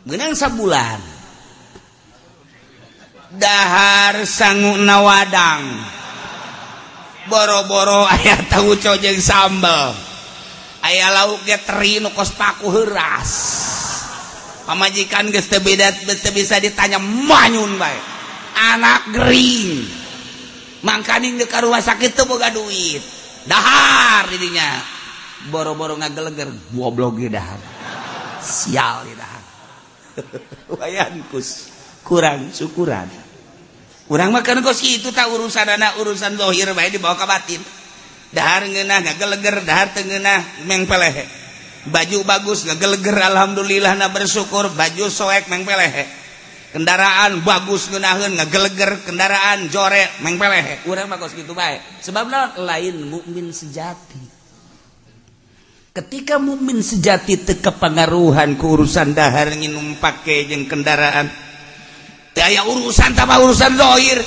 Meunang sabulan. Dahar sanguna wadang. Boro-boro aya tauco jeung sambel. Aya lauk ge teri nu kos paku heuras. Pamajikan geus teu beda teu bisa ditanya manyun bae. Anak gering. Mangkaning deuk ka rumah sakit teu boga duit. Dahar didinya. Boro-boro ngageleger goblok ge dahar. Sial di dahar. Wayan kus kurang syukuran. Urang mah kan kos kitu tah urusanana urusan zahir bae dibawa ka batin. Dahar ngeunah ngageleger, dahar teu ngeunah mengpelehe. Baju bagus ngageleger alhamdulillah na bersyukur, baju soek mengpelehe. Kendaraan bagus ngeunaheun ngageleger, kendaraan jore mengpelehe. Urang mah kos kitu bae. Sebab naon? Lain mukmin sejati. Ketika mukmin sejati teu kapangaruhan ku urusan dahar nginum pake jeung kendaraan. Teu aya urusan tambah urusan zahir.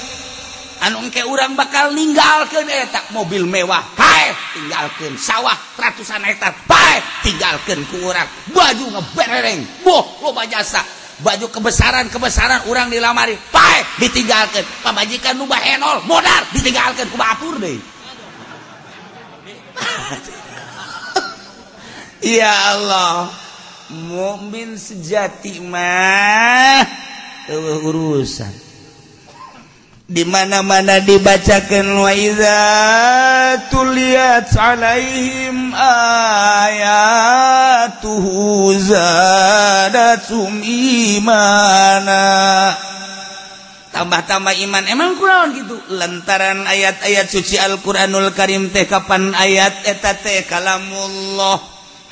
Anu engke urang bakal ninggalkeun eta mobil mewah, paeh tinggalkeun sawah ratusan hektar, paeh tinggalkeun ku urang, baju ngeberereng, boh loba jasa, baju kebesaran-kebesaran urang dilamari, paeh ditinggalkeun, pamajikan nu bahenol, modar ditinggalkeun ku batur deui. Ya Allah, mukmin sejati mah eueuh urusan. Di mana-mana dibacakan wa idza tuliyat alaihim ayatuhu zadatum imana. Tambah-tambah iman. Emang kunaon gitu? Lantaran ayat-ayat suci Al-Qur'anul Karim teh kapan ayat eta teh kalamullah.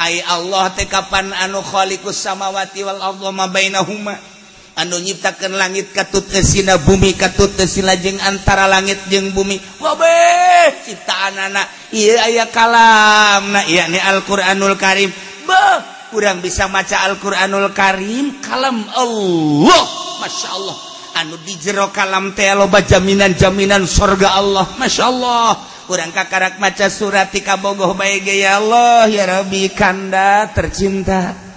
Ai Allah teh kapan anu khaliqus samawati wal arda ma bainahuma. Anu nyiptakeun langit katut eusina bumi katut eusina jeung antara langit jeung bumi wabeh ciptaanana ieu aya kalamna ieu ni Al-Qur'anul Karim. Beuh urang bisa maca Al-Qur'anul Karim kalam Allah, masyaallah. Anu di jero kalam teh loba jaminan-jaminan surga Allah, masyaallah. Urang kakarak maca surat ti kabogoh bae ge ya Allah ya Rabbi kanda tercinta.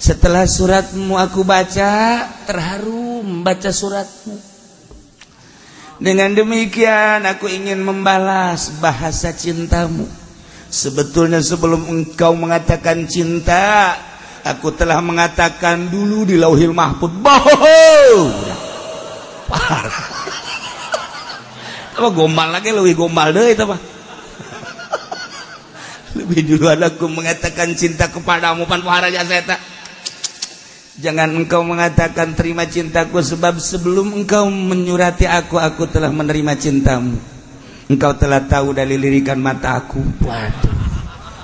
Setelah suratmu aku baca, terharu membaca suratmu. Dengan demikian aku ingin membalas bahasa cintamu. Sebetulnya sebelum engkau mengatakan cinta, aku telah mengatakan dulu di Lauhil Mahfud. Bohong. Parah. Apa gombal lagi, lebih gombal deh itu apa? Lebih duluan aku mengatakan cinta kepadamu pan pohara jasa eta. Jangan engkau mengatakan terima cintaku, sebab sebelum engkau menyurati aku, aku telah menerima cintamu. Engkau telah tahu dari lirikan mata aku. Waduh.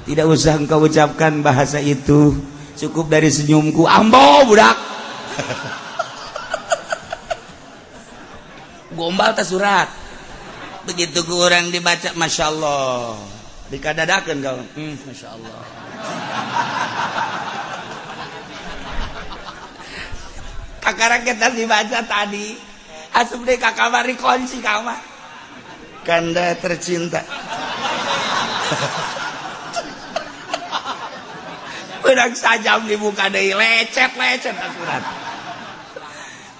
Tidak usah engkau ucapkan bahasa itu, cukup dari senyumku. Ambo budak. Gombal tas surat. Begitu ku orang dibaca, masya Allah. Dikadadakeun kau. Masya Allah. Kakara kita dibaca tadi asup deh ka kamar dikunci kamar kanda tercinta. Pedang sajam dibuka deui lecet-lecet surat.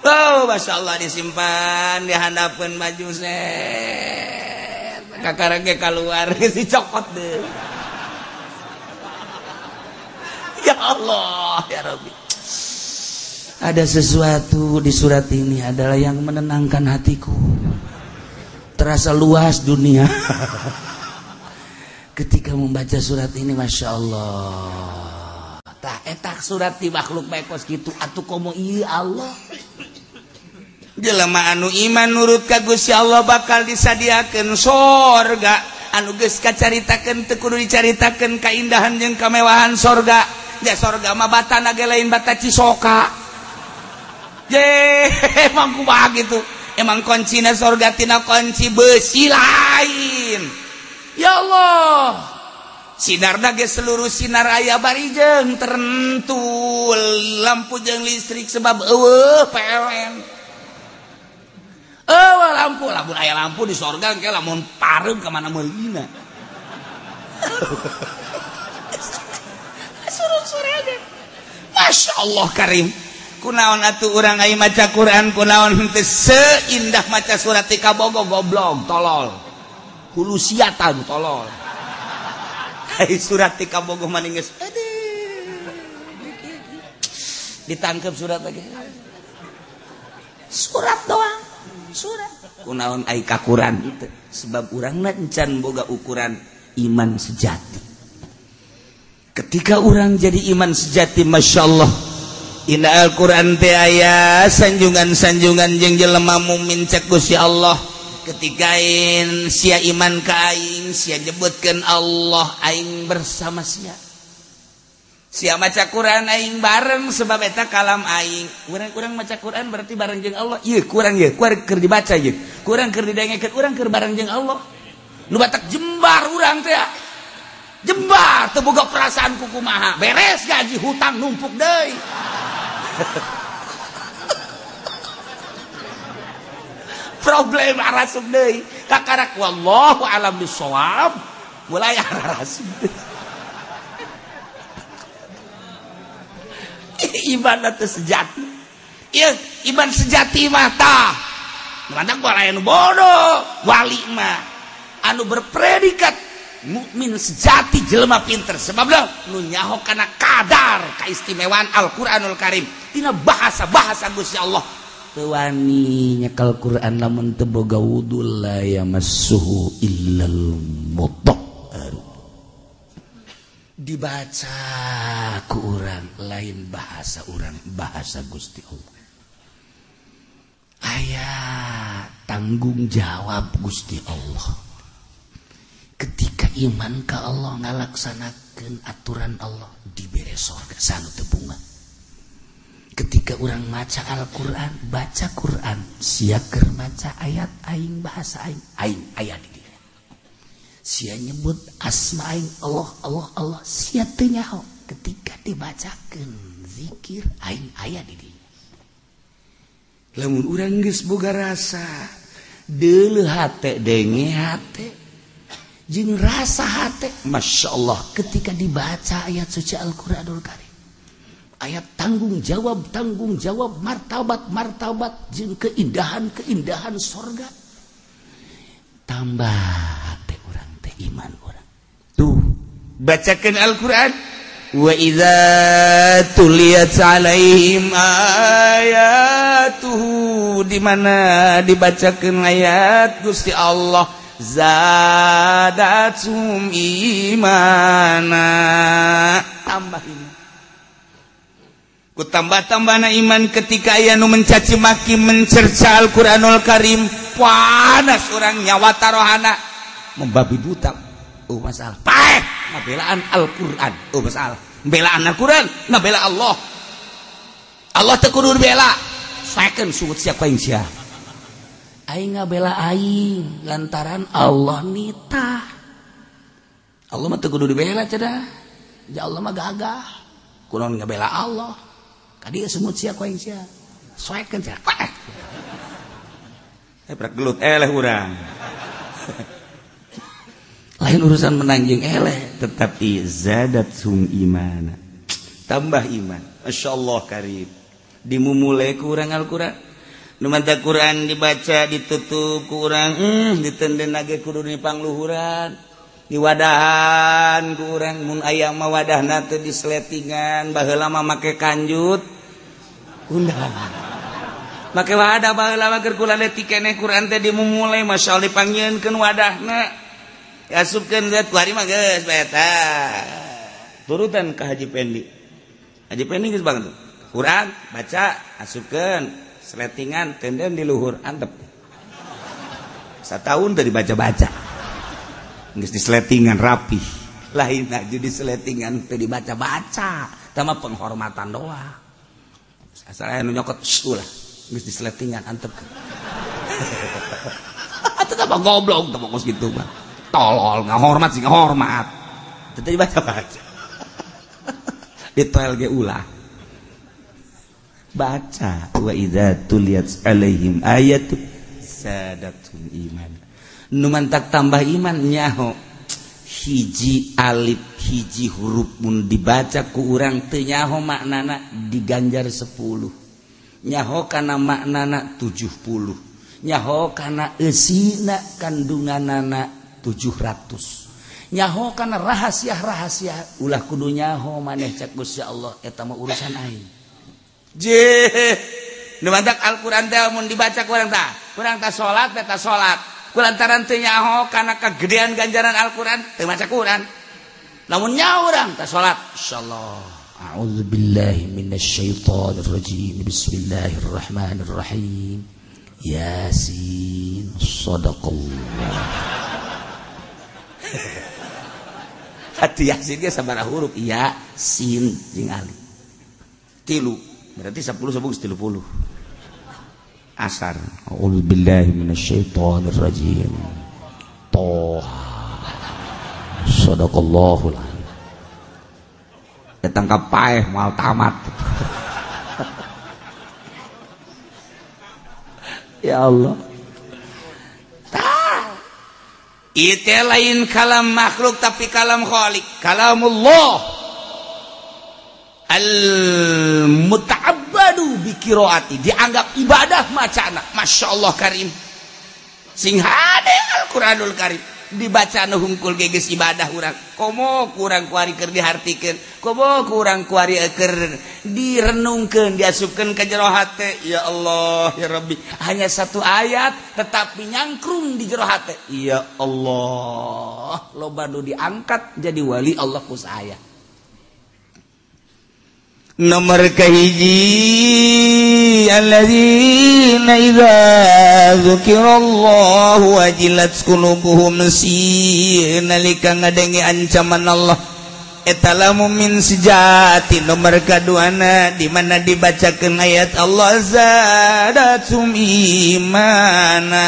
Oh, masya Allah disimpan dihandapeun baju set. Kakara ge kaluar geus dicokot deui. Ya Allah, ya Rabbi. Ada sesuatu di surat ini adalah yang menenangkan hatiku. Terasa luas dunia. Ketika membaca surat ini, masya Allah. Tah etak surat di makhluk bae kos kitu atuh komo ieu Allah. Jelema anu iman nurut ka Gusti Allah bakal disadiakeun sorga. Anu geus kacaritakeun teu kudu dicaritakeun kaindahan jeung kamewahan sorga. Ya sorga mah batana ge lain bata Cisoka. Je, emang kumaha gitu. Emang kuncina sorga tina kunci besi lain. Ya Allah. Sinarna ge seluruh sinar aya bari jeung tertentu lampu jeung listrik sebab eueuh PLN. Eueuh lampu, lamun aya lampu di sorga engke lamun pareum ka mana meulina. Surut surga. Masya Allah karim. Kunaon atuh urang ai maca Quran kunaon henteu seindah maca surat ti kabogo goblok tolol. Hulusiatan tolol. Ai surat ti kabogo maning geus aduh. Ditangkep surat lagi. Surat doang, surat. Kunaon ai kakuran teu sebab urangna encan boga ukuran iman sejati. Ketika orang jadi iman sejati, Masya Allah. Inna Al-Quran teh aya sanjungan-sanjungan jeung jelema mukmin cek Gusti Allah. Ketika sia iman ka aing, sia nyebutkeun Allah, aing bersama sia. Sia maca Quran aing bareng sebab eta kalam aing. Urang-urang maca Quran berarti bareng jeung Allah. Ieu kurang ieu, kurang keur dibaca ieu. Kurang keur didengekeun, urang keur bareng jeung Allah. Nu batak jembar urang teh. Jembar teu boga perasaan kukumaha. Beres gaji hutang numpuk deui. Problem arasup deui. Kakarak wallahu alam bisawab. Mulai arasup deui. Iman teh sejati. Ieu iman sejati mah tah. Mantap gua anu bodoh, wali mah anu berpredikat mukmin sejati jelema pinter sebab nu nyaho kana kadar kaistimewaan Al-Qur'anul Karim dina bahasa-bahasa Gusti Allah teu wani nyekel Qur'an lamun teu boga wudu la yamassuhu illal mutahhar. Dibaca ku urang lain bahasa urang, bahasa Gusti Allah. Aya tanggung jawab Gusti Allah. Ketika iman ka Allah ngalaksanakeun aturan Allah dibere sorga sanu teu bunga. Ketika urang maca Al-Qur'an, baca Qur'an, sia keur maca ayat aing bahasa aing, aing aya di dieu. Sia nyebut asma aing Allah Allah Allah, sia teu nyaho ketika dibacakeun zikir aing aya di dieu. Lamun urang geus boga rasa deuleuh hate denge hate jeung rasa hate, Masya Allah ketika dibaca ayat suci Al-Qur'anul Karim, ayat tanggung jawab, martabat, jeung keindahan sorga, tambah hate urang teh iman urang. Tuh, bacakan Al-Qur'an, wa idza tuliyat alaihim ayatuhu, di mana dibacakan ayat Gusti Allah, zadatsum imana, tambah iman. Ku tambah-tambahna iman ketika aya nu mencaci maki mencerca Al-Qur'anul Karim, panas urang nyawa tarohana membabi buta. Oh masalah paeh ngabelaan Al-Qur'an. Oh masalah belaan Al-Qur'an, ngabela Allah. Allah teu kudu dibela. Saekeun sungut sia ku aing sia. Aing ngabela aing lantaran Allah nitah. Allah mah teu kudu dibela cenah. Ja Allah mah gagah. Kunaon ngabela Allah? Ka dieu semut sia ku aing sia. Soekeun sia. Eh prak gelut eleh urang. Lain urusan menang jeung eleh, tetapi zadat sum imana. Tambah iman. Masyaallah karim. Dimumule ku urang Al-Qur'an. Nu manta Quran dibaca ditutup ku urang, ditenden ge kudu dipangluhuran, diwadahan ku urang mun aya mah wadahna teh disletingan, baheula mah make kanjut undangan. Make wadah baheula mah keur kula leutik keneh Quran teh dimumule masyaallah dipanggieunkeun wadahna. Diasupkeun zat ku ari mah geus bae eta. Turutan ka Haji Pendi. Haji Pendi geus banget. Quran baca asupkeun sletingan tenden di luhur antep. Satahun tadi dibaca-baca. Geus disletingan rapi. Lain aja disletingan teu dibaca-baca, tama penghormatan doang. Asal aya nu nyokot ulah geus disletingan antep. Atuh tah goblok tah kos kitu mah. Tolol, ngahormat sih ngahormat. Teu dibaca-baca. Di toel ge ulah. Baca wa idza tuliyat alaihim ayatu sadatum iman. Nu mantak tambah iman nyaho hiji alif hiji huruf mun dibaca ku urang teu nyaho maknana diganjar 10, nyaho kana maknana 70, nyaho kana eusina kandunganana 700, nyaho kana rahasia-rahasia ulah kudu nyaho maneh cak Gusti Allah eta mah urusan aing. Je nu mantak Al-Qur'an teh mun dibaca ku urang tah, kurang tah salat teh tah salat. Kulantaran teu nyaho kana kagedean ganjaran Al-Qur'an teu maca Qur'an. Lamun nyaho urang tah salat insyaallah. A'udzubillahi minasyaitonir rajim. Bismillahirrahmanirrahim. Yasin sadaqallah. Hati Yasin ge sabaraha huruf? Ya sin jeung alif. 3. Berarti 10 10 30. Asar. A'udzubillahi minasyaitonir rajim. Toha. Sadaqallahul azim. Datang ka paeh moal tamat. Ya Allah. Tah. Ieu teh lain kalam makhluk tapi kalam khalik, kalamullah. Al-muta'abbadu bi qiraati, dianggap ibadah macana. Masya Allah karim. Sing hade Al-Qur'anul Karim dibaca nu hungkul ge geus ibadah urang. Komo kurang kuari keur dihartikeun, komo kurang kuari keur direnungkeun, diasupkeun ka jero hate. Ya Allah ya Rabbi, hanya satu ayat tetapi nyangkrung di jero hate. Ya Allah, loba nu diangkat jadi wali Allah ku saya. Nomor kahiji alladzina idza dzukirallahu wajilat qulubuhum nalika ngadenge ancaman Allah eta lamun min sejati. Nomor kaduana di mana dibacakeun ayat Allah zadatum imana,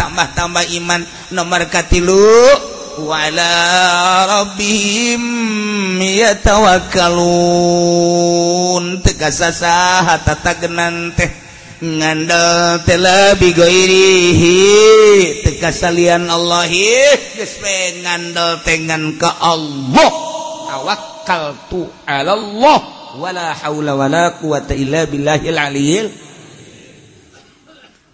tambah-tambah iman. Nomor katilu wala rabbihim yatawakkalun, teu kasasaha tatagenan teh ngandel teh lebih ghairihi, teu kasalian Allah geus we ngandel teh ngan ka Allah. Tawakkaltu ala Allah wala haula wala quwata illa billahil aliyil.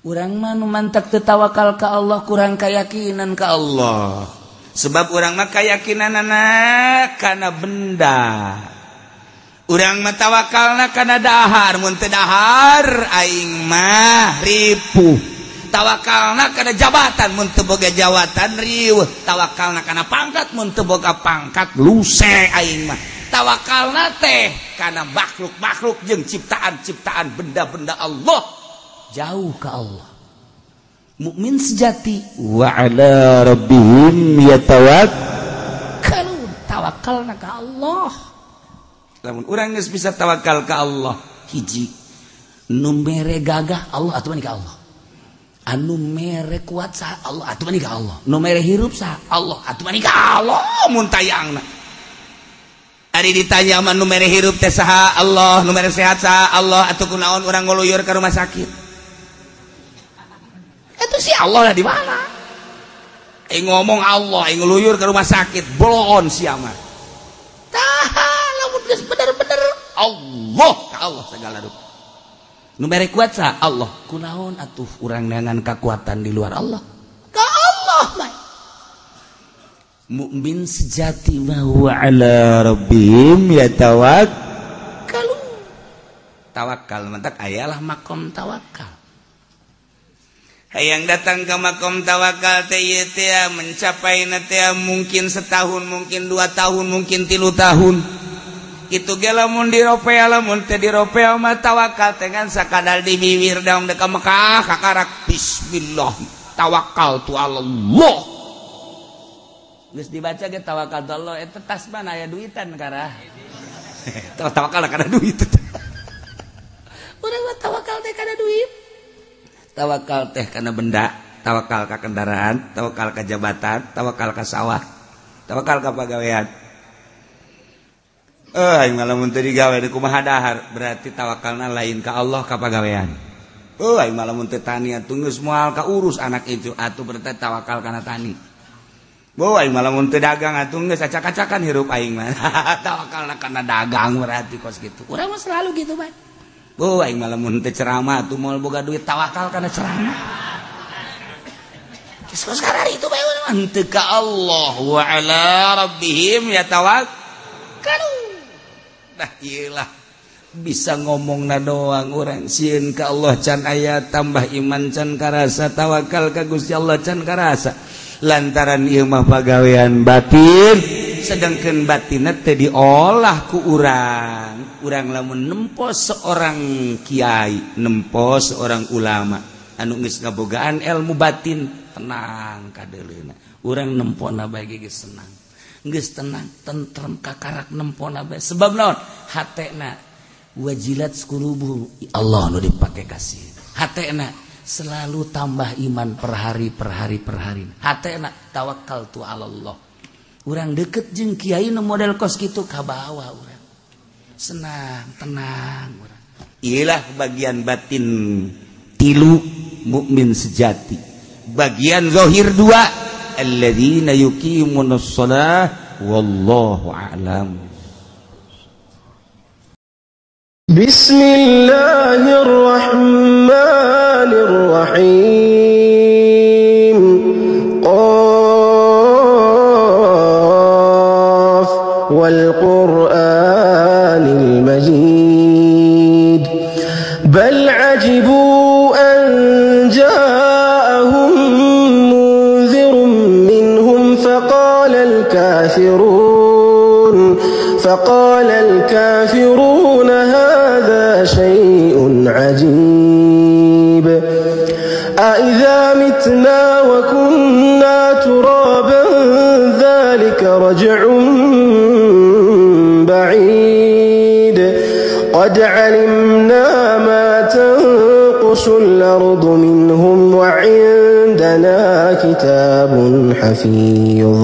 Urang mah nu mantak teu tawakal ka Allah kurang kayakinan ka Allah. Sebab urang mah kayakinanana kana benda. Urang mah tawakalna kana dahar, mun teu dahar aing mah ripuh. Tawakalna kana jabatan, mun teu boga jabatan riweuh. Tawakalna kana pangkat, mun teu boga pangkat luse aing mah. Tawakalna teh kana makhluk-makhluk jeung ciptaan-ciptaan benda-benda Allah. Jauh ka Allah. Mukmin sejati wa ala rabbihim yatawakkalun, tawakalna ka Allah. Lamun urang geus bisa tawakal ka Allah, hiji nu mere gagah Allah atuh ka Allah, anu mere kuat saha Allah atuh ka Allah, nu mere hirup saha Allah atuh ka Allah. Mun tayangna ari ditanya mah nu mere hirup teh saha Allah, nu mere sehat saha Allah, atuh kunaon urang ngoluyur ka rumah sakit? Itu si Allah lah di mana? Ngomong Allah, ngeluyur ke rumah sakit, bolon siapa? Tah, lamun geus bener-bener Allah ka Allah segala rupa. Nu mere kuat saha Allah. Kunaon atuh urang neangan kakuatan di luar Allah? Ka Allah mah. Mukmin sejati mah wa ala rabbihim yatawakkalun. Tawakal mantak ayalah makom tawakal. Hayang datang ke makom tawakal teh mencapai teh mungkin setahun, mungkin 2 tahun, mungkin 3 tahun. Kitu ge lamun diropea, lamun teh diropea mah tawakal teh ngan sakadar di bibir daung deka Mekah kakarak bismillah tawakal tu Allah. Geus dibaca ge tawakal tu Allah eta tas mana aya duitan karah. Tawakal kana duit. Urang mah tawakal teh kana duit. Tawakal teh kana benda, tawakal ka kendaraan, tawakal ka jabatan, tawakal ka sawah, tawakal ka pagawean. Aing mah lamun teu digawe di kumaha dahar, berarti tawakalna lain ka Allah ka pagawean. Aing mah lamun teu tani atuh geus moal kaurus anak itu, atuh berarti tawakal kana tani. Aing mah lamun teu dagang atuh geus acak-acakan hirup aing mah. Tawakalna kana dagang berarti kos kitu. Urang mah selalu gitu bae. Aing mah lamun teu ceramah atuh moal boga duit, tawakal kana ceramah. Geus kos karari itu bae urang mah henteu ka Allah wa ala rabbihim yatawakkalun. Nah iyalah bisa ngomongna doang urang sieun ka Allah can aya, tambah iman can karasa, tawakal ka Gusti Allah can karasa. Lantaran ieu mah pagawean batin, sedangkan batinna teu diolah ku urang. Urang lamun nempo seorang kiai, nempo seorang ulama anu geus ngabogaan ilmu batin, tenang kadeuleuna. Urang nempona bae geus senang. Geus tenang, tentrem kakarak nempona bae. Sebab naon? Hatena wajilat qulubuhum, Allah nu dipake kasih. Hatena selalu tambah iman per hari per hari per hari. Hatena tawakal tu Allah. Urang deket jeung kiai nu model kos kitu kabawa urang. Senang, tenang urang. Iyalah bagian batin tilu mukmin sejati. Bagian zahir dua, alladzina yuqimunas shalah wallahu a'lam. Bismillahirrahmanirrahim. Qaf wal Qur'anil Majid. Bal ajibu an ja'ahum munzirun minhum فقال الكافرون هذا شيء عجيب. أإذا متنا وكنا ترابا ذلك رجع بعيد. قد علمنا ما تنقص الأرض منهم وعندنا كتاب حفيظ.